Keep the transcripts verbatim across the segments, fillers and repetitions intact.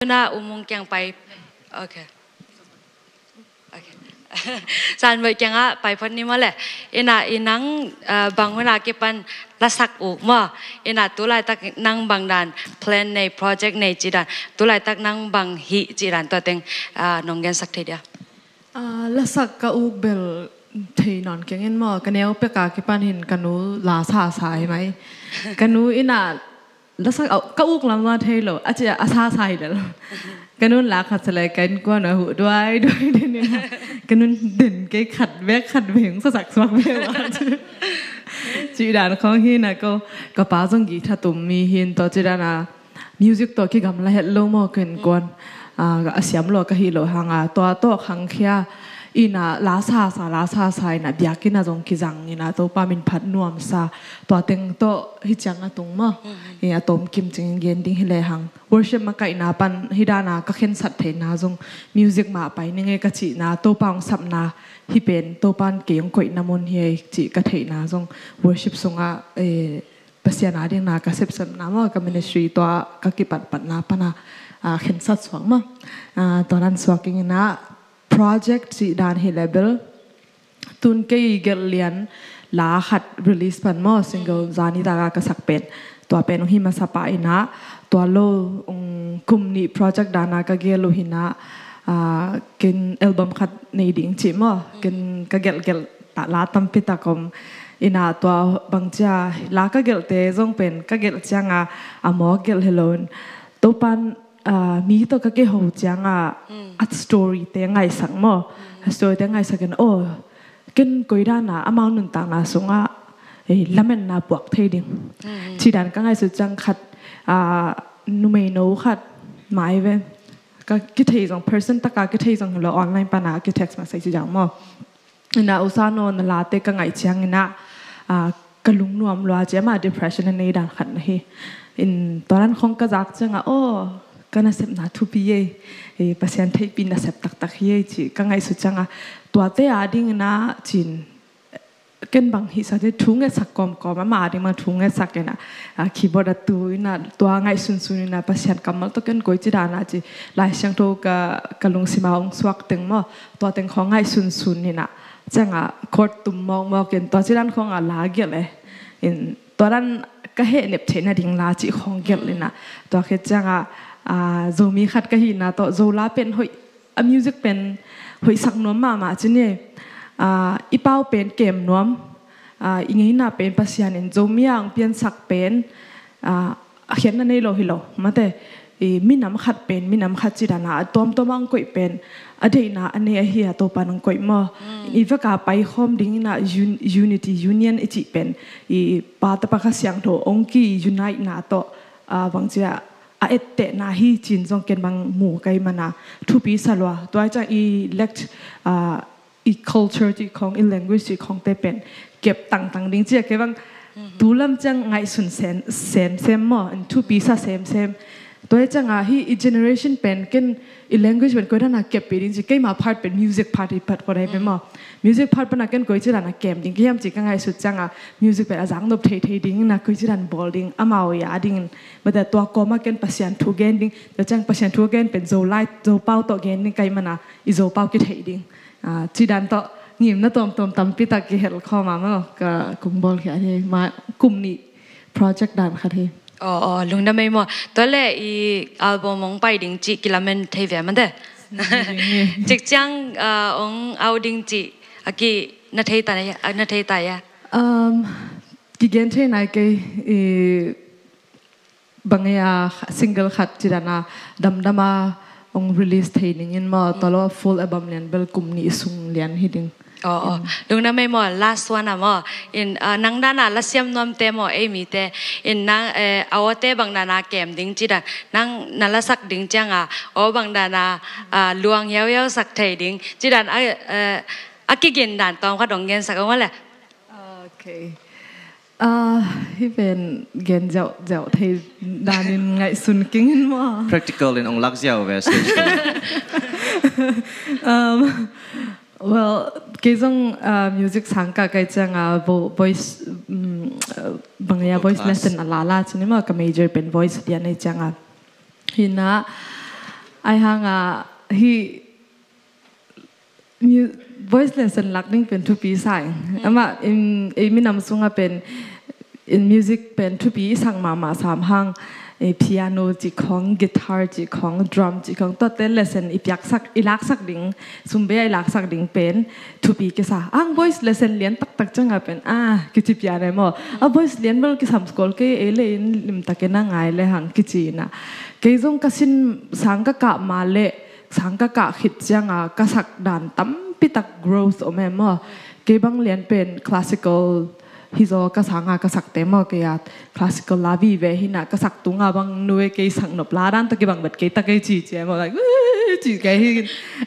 Na umung kiang pai. Okay. Okay. San boih kiangah pai phot ni maw le. Ina i nang, ah, bang huna kipan lasak uk maw. Ina tulaitak nang bang dan plan nei, project nei ci dan. Tulaitak nang bang hi ci dan tua teng, ah, nong gensak thei dia. Ah, lasak ka uk bel thei nawn keng in maw, ka neu peka kipan hin ka nu la sasa hi mai. Ka nu ina lasak a, ka uk lam na thei lo, a ci a sasa hi lel. Ka nun la khat sa lai ka innkuan a huh duai duai den ina. Ka nun den kei khat bek khat bek hong sasak suak bek a ci. Ci dan khong hi na ko, ka pa zong guitar tum mi hin tawh ci dan a music tawh kigamla het lo maw ka innkuan. Ah, a siam lo ka hi lo hanga tua tawh khangkhia ina la sasa, la sasa ina biakinn a zong kizang ina Topa min phat nuamsa tua teng tawh hi ciang a tung maw. I a tawm kim cing gen ding hi le hang. Worship makaihna pan hi dana ka khensat theihna zong music mah pai ning e ka cihna Topa hong sapna hi pen Topan kei hong koihna mun hi e cih ka theihna zong worship sungah, eh, Pasian a ding na ka sepsepna maw, ka ministry tua ka kipatpatna pana, ah, khensat suak maw. Ah, tua dan suak ing ina project cih dan hi level. Tun kei gelh lian la khat release pan maw, single zani taka ka sak pen. Tua pen hong hi masa pah ina, tua lo, um, kum nih project dana ka gel uh hina, ah, ken album khat nei ding cih maw. Ken ka gelh gelh ta la tampi tak om ina tua bangcia la ka gelhte zong pen ka gelh cianga a mawk gelh hi lo in Topan, ah, mi tawh ka kiho cianga a story te ngaisak maw. A story te ngaisak in, oh, ken koi dana amau nuntakna sungah, eh, lamenna puak thei ding. Ci dan ka ngaisut ciang khat, ah, numeino khat mai ve. Ka kithei zong person taka kithei zong hi lo online pana ki text message ci ciang maw. Ina usa no na late ka ngaih ciang ina, ah, ka lungnuam lua ci ama depression a nei dan khat na hi. In tua dan khong ka zak cianga, oh, ka nasepna thupi ei, eh, Pasian theihpi nasep taktak hi ei ci ka ngaihsut cianga tuate a ding ina cin ken bang hi sa te thu ngetsak kawmkawm ama a ding bang thu ngetsak ina, ah, keyboard a tu ina tua ngaihsunsun ina Pasian kammal tawh ken koi ci dana ci Lai Siangtho ka, ka lungsima ong suak teng maw tua teng khong ngaihsunsun ina cianga chord tum mawkmawk in tua ci dan khonga la gelh e. In tua dan ka heh nep theihna ding la cih khong gelh ina tua khit cianga, ah, Zomi khat ka hihna tawh Zo la pen hoih, a music pen hoihsak nuam mahmah ci ni. Ah, i pau pen kem nuam, ah, i ngeina pen Pasian in Zomi a ong piansak pen, ah, a khiatna nei lo hi lo mate. I minam khat pen minam khat ci dana a tuamtuam a ong koih pen a deihna a nei ahi a Topa nong koih maw. I veka paikhawm ding ina un-, unity, union i cih pen i Pa, Tapa, Kha Siangtho ong ki unite na tawh, ah, bangcia a ettehna hi cin zong ken bang mu kai mana thupi sa lua. Tua i ciang i lek, ah, i culture cih khong, i language cih khong te pen kep tangtang ding cia kei bang tu lam ciang ngaihsun sem, semsem maw, in thupi sa semsem. Tua i cianga hi i generation pen ken i language pen koi dana kep pi ding ci keima part pen music part i pat ko dai pen maw. Music part pana ken koi ci dana kem ding ki hiam ci ka ngaihsut cianga music pen a zak nop thei thei ding na koi ci dan bawl ding amau ya ding in mate tua kawma ken Pasian thu gen ding. Tua ciang Pasian thu gen pen Zo lai, Zo pau tawh gen ding kai mana i Zo pau ki thei ding. Ah, ci dan tawh ngimna tuamtuam tampi tak ki hel khawma maw ka kung bawl khia hi ma kum nih project dan khat hi. Aw, aw, lungdam ei maw. Tua le i album hong pai ding cih kilamen thei ve mate. Cik ciang, ah, hong au ding cih a ki na thei ta ya, a na thei ta ya. Um, ki gen thei nai kei i bang ei a single khat ci dana damdama ong release thei ning in maw tua lo full album lian bel kum nih sung lian hi ding. Aw, aw. Lungdam ei maw, last one a maw. In, ah, nang dana lasiam nuamte maw ei mite in nang, eh, a awte bang dana kem ding ci dan nang na lasak ding cianga aw bang dana, ah, luang hiauhiau sak thei ding ci dan a, eh, a kigin dan tawm khat ong gensak ong a le. Okay. Ah, hi pen gen ziauziau thei danin ngaihsun kingin maw. Practical in ong lak ziau ve stage ko. Um, well, kei zong, ah, music sang ka kai cianga vo-, voice, um, ah, bang ei a voice lesson a la la ci ni maw ka major pen voice lian ei cianga. Hina, Ai hanga hi mu- voice lesson lak ding pen thupi sa ing. Amah in, ei minam sunga pen in music pen thupi i sak mahmah sam hang, ei piano cih khong, guitar cih khong, drum cih khong, tuate lesson i piaksak, i laksak ding, sumbe i laksak ding pen thupi kisa. Ang voice lesson lian taktak cianga pen a kici pian e maw. A voice lian bel kisam skol kei, ei le in limtakin a ngai le hang kici ina. Kei zong ka sin sang ka kah ma le sang ka kah khit cianga ka sak dan tampitak growth om e maw. Kei bang lian pen classical hi zaw ka sanga ka sakte maw, kei a classical la vive hina ka sak tunga bang nu e kei saknop la dan tawh kibang bet kei ta kei ci ci e maw, like, "Woo!" ci kei hi.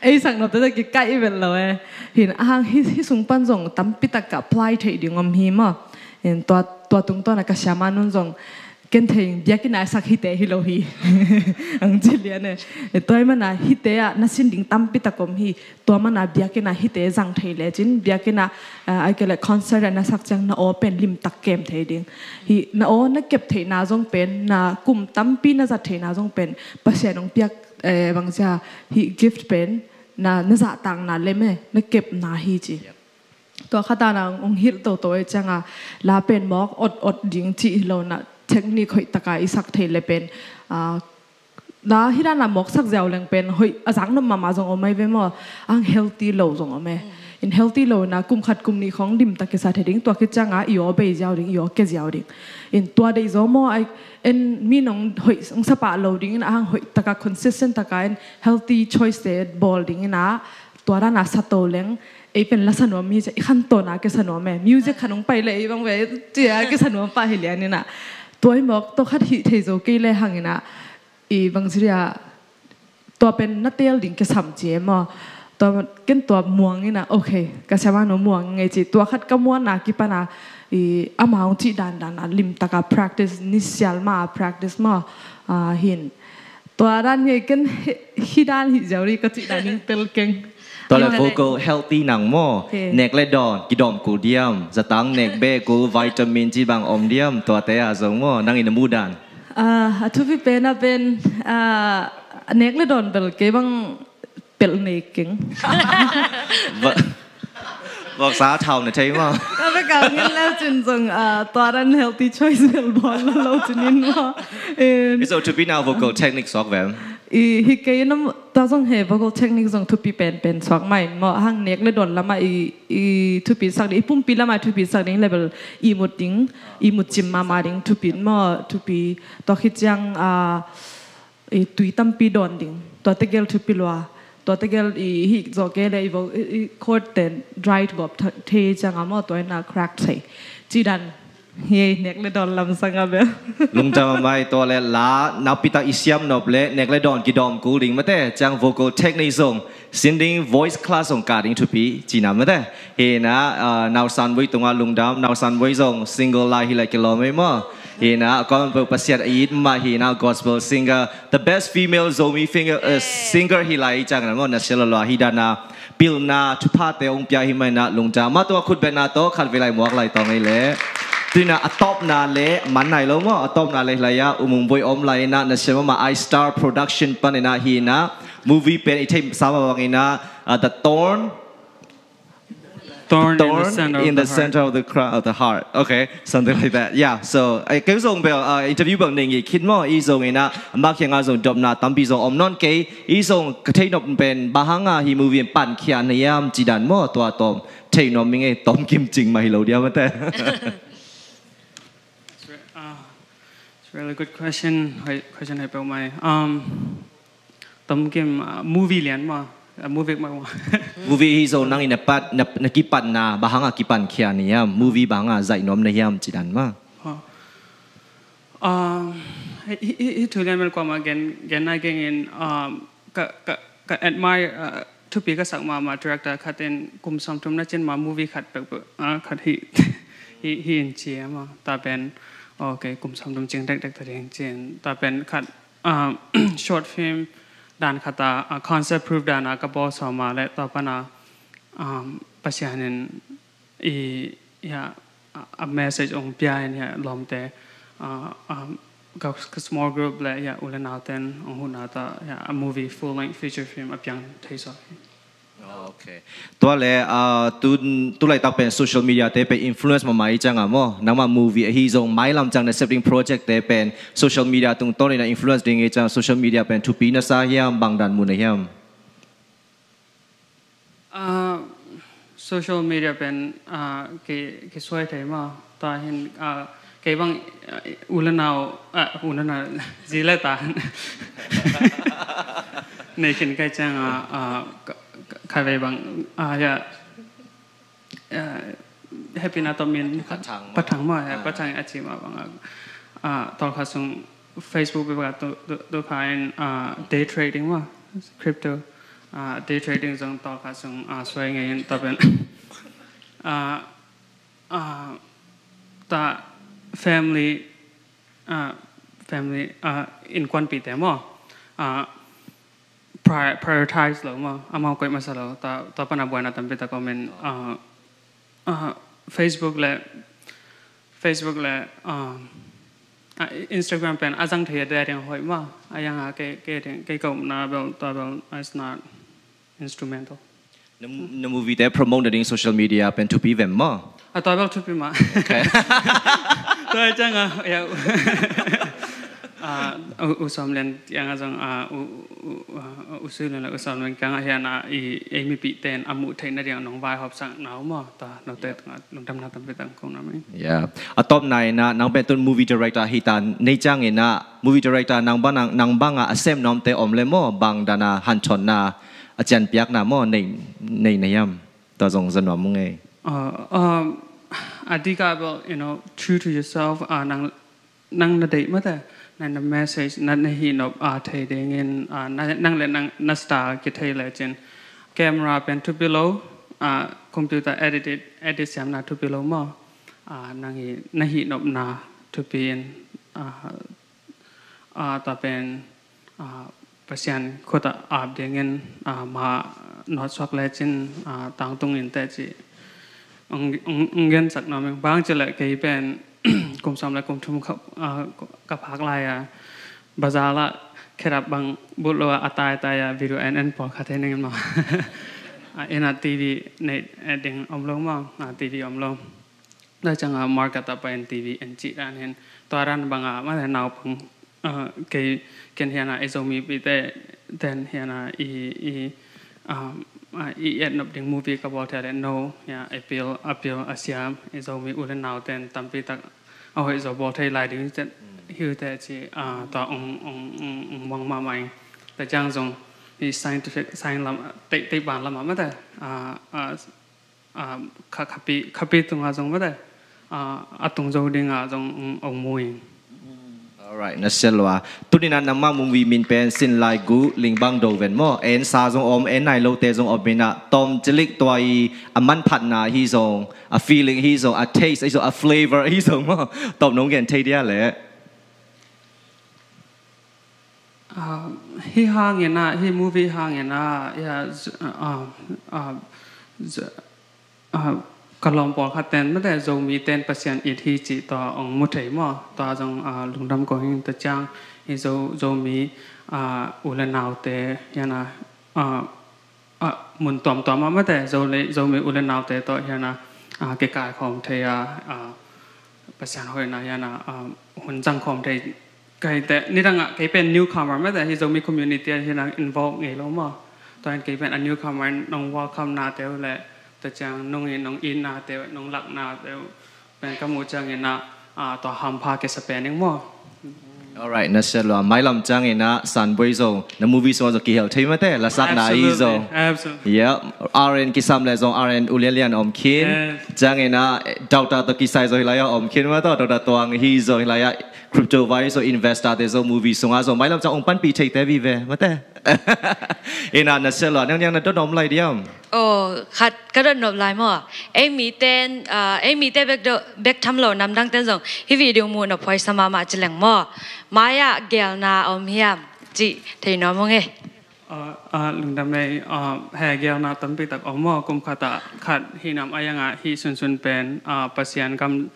Ei saknop te tawh kikaih i bet lo e. Hin ahang hi, hi sung pan zong tampitak ka apply theih ding om hi maw. Hin tua, tua tungtawna ka siama nun zong ken thei ing, biakinn a sak hite hi lo hi. Ang ci lian e. E, tua i mana hite ah na sin ding tampitak om hi. Tua mana biakinn a hite zang thei lecin biakinn a, ah, ai kei le concert a na sak ciang na aw pen limtak kem thei ding. Hi na aw na kep theihna zong pen, na kum tampi na zat theihna zong pen Pasian hong piak, eh, bangzia hi gift pen na, na zahtakna lem e, na kepna hi ci. Tua khatana hong hilh toto e cianga la pen mawk ot ot ding cih hi lo na, technique hoih taka i sak thei le pen, ah, la hi dana mawk sak ziau leng pen hoih a zaknop mahmah zong om ai ve maw. Ang healthy lo zong om e. In healthy lo na kum khat kum nih khong limtak kisa thei ding, tua khit cianga i aw bei ziau ding, i aw ke ziau ding. In tua deih zaw maw, ai en mi nong hoih hong sapah lo ding in ahang hoih taka consistent taka in healthy choice te bawl ding ina, tua dana sa to leng ei pen la sa nuam mi cia i khan tawna ke sa nuam e. Music khan hong pai le ei bang ve cia ke sa nuam pah hi lian ina. Tua i mawk tawh khat hih thei zo kei le hang ina, i bang ziria tua pen na tel ding ke sam ci e maw. Tua ken tua muang ina, okay, ka siama nu muang ngei ci. Tua khat ka muanna kipana i ama hong cih dandan a limtaka practice, ni sial ma practice maw. Ah, hin tua dan hi ken hi, hi dan hi ziau ri ka cih dan ning tel keng. Tua le vocal healthy nang maw. Nek le dawn kidawm kul diam, zatang nek be kul, vitamin ci bang om diam, tuate a zong maw, nang in a mu dan. Ah, a thupi pen a pen, ah, nek le dawn bel kei bang pel nek keng. Voksa thau na thei maw. Ka bek a ngin le cin zong, ah, tua dan healthy choice bel bawl lo lo cin in maw. Eh, i so thupi na vocal technique suak vem. I hi kei na tua zong he vocal technique zong thupi penpen suak mai maw. Hang nek le dawn lama i, i thupi sak ding, i pumpi lama i thupi sak ding level i mut ding, i mut cim mama ding thupi maw, thupi. Tua khit ciang, ah, i tui tampi dawn ding. Tua tegel thupi lua. Tua tegel i hi zawh kei le i vo, i, i chord te dry gawp the cianga maw, tua ina crack thei. Ci dan hi nek le dawn lam sanga bel. Lungdam a mai, tua le la nakpi tak i siam nop le nek le dawn kidawm kul ding mate, ciang vocal technique zong sin ding, voice class zong kah ding thupi cina mate. Hina, ah, Nausan Voi tunga lungdam, Nausan Voi zong single lai hi le kilawm ei maw. Hina, a kawm peuh Pasian a it mah hina, gospel singer, the best female Zomi finger, uh, singer hi lai ciang na maw, na sia lawlaw hi dana pilna thuphate hong pia hi mai na lungdam. Mah tua khut betna tawh khat vei lai muak lai tawng ei le. Tuina a tawpna le man nai lo maw, a tawpna le hi lai a, U Mung Voi om lai ina, na sia mama iStar Production pan ina hina, movie pen i theih sa mah bang ina, uh, The Thorn, Thorn in the Thorn center of in the the heart. Center of the cra-, of the heart. Okay, something like that. Yeah. So, eh, kei zong bel, uh, interview bang ning i khit maw, i zong ina, mak hianga zong dopna tampi zong om nawn kei, i zong ka thei nop pen, bang hanga hi movie pan khia na hiam ci dan maw, tua tawm thei nuam ing e, tom kim cing mah hi lo diam mate. That's re-, uh, it's a really good question. Hi, question hi peuh mai. Um, Tom kim, ah, movie lian maw, ah, movie maw. Movie hi zo nang in a pat, na, na kipatna, bang hanga kipan khia na hiam, movie bang hanga zaih nuam na hiam ci dan maw. Ha. Um, hi, hi, hi, hi thu lian mel kuama gen, gen nai keng in, um, ka, ka, ka admire, ah, thupi ka sak mama director khat in kum sawmthum na cin ma movie khat pek, ah, khat hi, hi, hi in ci a maw. Ta pen, okay, kum sawmthum cing dekdek ta ding cin. Ta pen khat, ah, short film dan khata, ah, concept proof dana ka bawl sawma le tua pana, um, Pasian in i, ya, a, a message ong pia in ya lawmte, ah, um, ka, ka small group le, ya, u le nau ten hong huhna tawh, ya, a movie, full length feature film a piang thei suak hi. Okay. Tua le, ah, tu, tu laitak pen social media te pen influence mahmah i ciang a maw. Nangmah movie ahi zong mailam ciang na sep ding project te pen social media tungtawn in a influence ding i ciang social media pen thupi na sa hiam, bang dan mu na hiam? Ah, social media pen, ah, ki, kisuai thei maw. Tua hin, ah, kei bang, ah, u le nau, ah, u le nau, zi le ta nei khin kai ciang, ah, ah, ka, ka, khatvei bang, ah, ya, ah, happy na tawh min Pathang maw. Pathang maw, ya, ah, Pathang a ci mah bang, ah, ah, tawlkhat sung Facebook bek a tu, tu, tu kha in, ah, day trading maw, crypto, ah, day trading zong tawlkhat sung, ah, suai ngei in tua pen, ah, ah, ta family, ah, family, ah, innkuanpihte maw, ah, pri-, prioritize lo maw, amau koih masa lo, ta, ta pana buaina tampi tak om in, ah, ah, Facebook le, Facebook le, ah, ah, Instagram pen a zang thei a dia ding hoih maw, a yang a kei, kei ding, kei ka upna bel, ta bel, it's not instrumental. Na, na movie te promote na ding social media pen thupi vem maw? A tua bel thupi mah. Okay. Tua ciang a, ya, ah, u, u Sawm Lian kiang a zong, ah, u, u, u, ah, u Sui Lian le u Sawm Lian kiang a hian a i, ei mipih ten a muh theih na ding a nong vaihawm sak na uh maw, ta note tungah lungdamna tampi tak kong na mai. Ya. A tawpna in a nang pen tun movie director hi ta nei ciang in a movie director nang bang, nang, nang bang a a sem nuam te om le maw, bang dan a hanthawnna a cianpiakna maw nei, nei na hiam? Tua zong za nuam ung ei. Uh, um, a dik a bel, you know, true to yourself, uh, nang, nang na deih mate, nang na message, na, na hih nop, uh, thei ding in, uh, na, nang le nang na style kithei le cin. Camera pen thupi lo, uh, computer edit, edit siamna thupi lo maw. Uh, nang hi, na hih nopna thupi in, uh, ah, tua pen, ah, Pasian khut ah ap dingin, ah, ma nuat suak le cin, ah, tangtung in teh ci. Ong, ong, ong gensak nuam ing bang ci le kei pen kum sawm le kum thum ka, ah, ka phak lai a bazar ah khedap bang but lo a, a tai tai a video en en pawlkhat thei ning maw. Ah, inn ah T V nei, eh, ding om lo maw, ah, T V om lo. Tua ciang a market ah pai in T V en cih dan hin tua dan bang a mate naupang, ah, kei ken hian a i Zomipihte ten hian a i, i, ah, ah, i et nop ding movie ka bawl thei le no, ya, appeal, appeal a siam i Zomi u le nau ten tampi tak a hoih zaw bawl thei lai ding te hi uh teh ci, ah, tua ong, ong, ong, ong muang mahmah ing. Tua ciang zong i scientific, science lam, teih, teih ban lam ah mate, ah, ah, ah, kha, khapi, khapi tungah zong mate, ah, a tung zo dingah zong, mm, ong mu ing. Alright, na sia lua. Tuni-in ah nangmah movie min pen Sinlai Gu Lingbang Do Ven maw. En sa zong om, en nai lote zong om in ah, tawm cilik tua i a manphatna hi zong, a feeling hi zong, a taste hi zong, a flavor hi zong maw. Tawm nong gen thei dia leh. Ah, hih hangin ah, hih movie hangin ah, ya, z-, ah, ah, z-, ah, ka lawm pawlkhat ten mate Zomi ten Pasian it hi cih tua ong mu thei maw. Tua zong, ah, lungdam ko hing. Tua ciang hih Zo, Zomi, ah, u le naute hian ah, ah, ah, mun tuamtuam ah mate Zo le, Zomi u le naute tawh hian ah, ah, kikaikhawm thei a, ah, Pasian hoihna hian ah, ah, hun zangkhawm thei ka hi teh. Nidang ah kei pen newcomer mate, hih Zomi community ah hian ah involve ngei lo maw. Tua hian kei pen a newcomer in nong welcome nate uh le, tua ciang nong in nong itnate uh, nong laknate uh pen ka muh ciangin ah, ah, tua hampha kisa pen ing maw. Alright, na sia lua. Mailam ciangin ah Sanbuai zong na movie sungah zong kihel thei mate, lasakna hi zong. Absolutely, absolutely. Yeah, R N kisam le zong R N ulianlian om khin. Yes. Ciangin ah Doctor tawh kisai zong hi lai ah om khin mate, Doctor Tuang hi zong hi lai ah crypto vai zong investor te zong movie sungah zong mailam ciang ong panpih theite vive mate. Ina na sia lua, nang niang na dot om lai diam? Oh, khat ka dot nop lai maw. Ei miten, ah, ei mite bek do, bek tham lo namdang ten zong hih video muh nop huai sa mahmah ci leng maw. Mai ah gelna om hiam cih thei nuam ung e. Ah, ah, lungdam ei, ah, he gelna tampi tak om maw, kum khat ah khat hi nam a yang ah hih sunsun pen, ah, Pasian kam,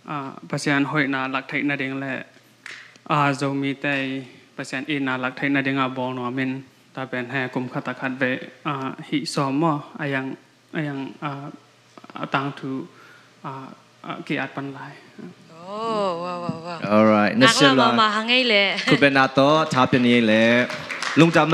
ah, Pasian hoihna lak theih nading le A, Zomite i Pasian itna lak theihna dingah bawl nuam in, ta pen he kum khat a khat ve, a, hih sawm maw, a yang, a yang, a, a tangthu, a, a, ki-at pan lai. Oh, wow, wow, wow. Alright, na sia la. Mama hangei le. Kubena to, tha pia ni le. Lungdam